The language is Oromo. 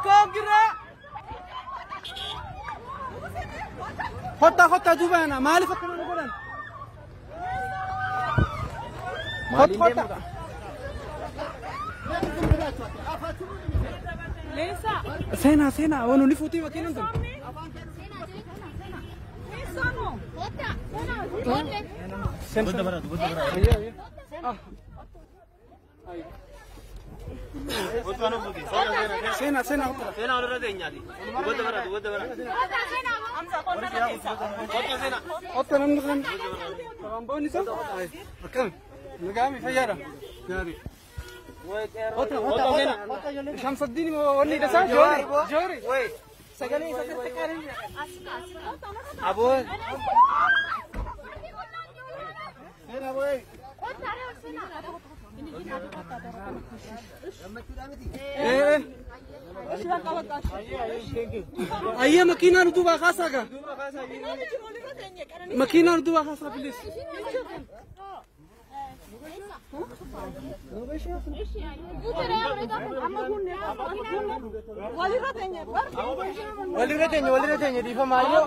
Kogira. Kottaa kottaa duuba yana maaliif akkana nu godhan? Kottu kottaa. Seenaa seenaa waan nuti fuutii makiinan tun. Seenaa seenaa. Seenaa walirra teenyaati. Goota bara goota bara. Otta namni kan Ramboon isa? Akkam? Nagaami fayyaadha. Gaarii. Otta otta otta. Shamsaddiin wanni dhasaa joori joori. Sagalee isa sirriitti qaarii. Aboo. Seenaa boo'ee. Ayya makiinaan utubaa kaasaa gaa. Makiinaan utubaa kaasaa bilis. Walirra teenye dhiifama ayyoo.